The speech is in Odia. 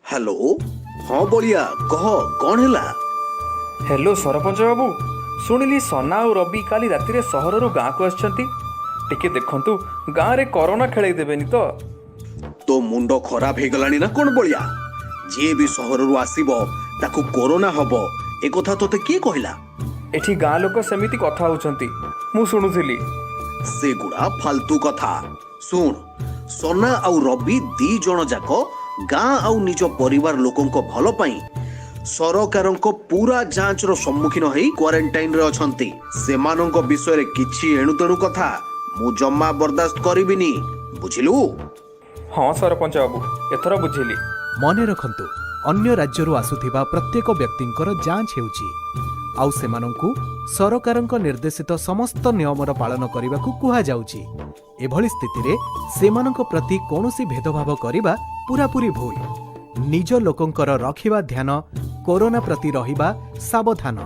ହ୍ୟାଲୋ, ହଁ ବଳିଆ, କହ କ'ଣ ହେଲା? ହ୍ୟାଲୋ ସରପଞ୍ଚ ବାବୁ, ଶୁଣିଲି ସନା ଆଉ ରବି କାଲି ରାତିରେ ସହରରୁ ଗାଁକୁ ଆସିଛନ୍ତି। ଟିକେ ଦେଖନ୍ତୁ, ଗାଁରେ କରୋନା ଖେଳେଇ ଦେବେନି ତ? ତୋ ମୁଣ୍ଡ ଖରାପ ହେଇଗଲାଣି ନା କ'ଣ ବଳିଆ? ଯିଏ ବି ସହରରୁ ଆସିବ ତାକୁ କରୋନା ହବ, ଏକଥା ତୋତେ କିଏ କହିଲା? ଏଠି ଗାଁ ଲୋକ ସେମିତି କଥା ହଉଛନ୍ତି, ମୁଁ ଶୁଣୁଥିଲି। ସେଗୁଡ଼ା ଫାଲତୁ କଥା। ଶୁଣ, ସନା ଆଉ ରବି ଦି ଜଣ ଯାକ ଗାଁ ଆଉ ନିଜ ପରିବାର ଲୋକଙ୍କ ଭଲ ପାଇଁ ସରକାରଙ୍କ ପୁରା ଯାଞ୍ଚର ସମ୍ମୁଖୀନ ହେଇ କ୍ୱାରେଣ୍ଟାଇନରେ ଅଛନ୍ତି। ସେମାନଙ୍କ ବିଷୟରେ କିଛି ଏଣୁତେଣୁ କଥା ମୁଁ ଜମା ବରଦାସ୍ତ କରିବିନି, ବୁଝିଲୁ? ହଁ ସରପଞ୍ଚ ବାବୁ, ଏଥର ବୁଝିଲି। ମନେ ରଖନ୍ତୁ, ଅନ୍ୟ ରାଜ୍ୟରୁ ଆସୁଥିବା ପ୍ରତ୍ୟେକ ବ୍ୟକ୍ତିଙ୍କର ଯାଞ୍ଚ ହେଉଛି ଆଉ ସେମାନଙ୍କୁ ସରକାରଙ୍କ ନିର୍ଦ୍ଦେଶିତ ସମସ୍ତ ନିୟମର ପାଳନ କରିବାକୁ କୁହାଯାଉଛି। ଏଭଳି ସ୍ଥିତିରେ ସେମାନଙ୍କ ପ୍ରତି କୌଣସି ଭେଦଭାବ କରିବା ପୂରାପୂରି ଭୁଲ। ନିଜ ଲୋକଙ୍କର ରଖିବା ଧ୍ୟାନ, କରୋନା ପ୍ରତି ରହିବା ସାବଧାନ।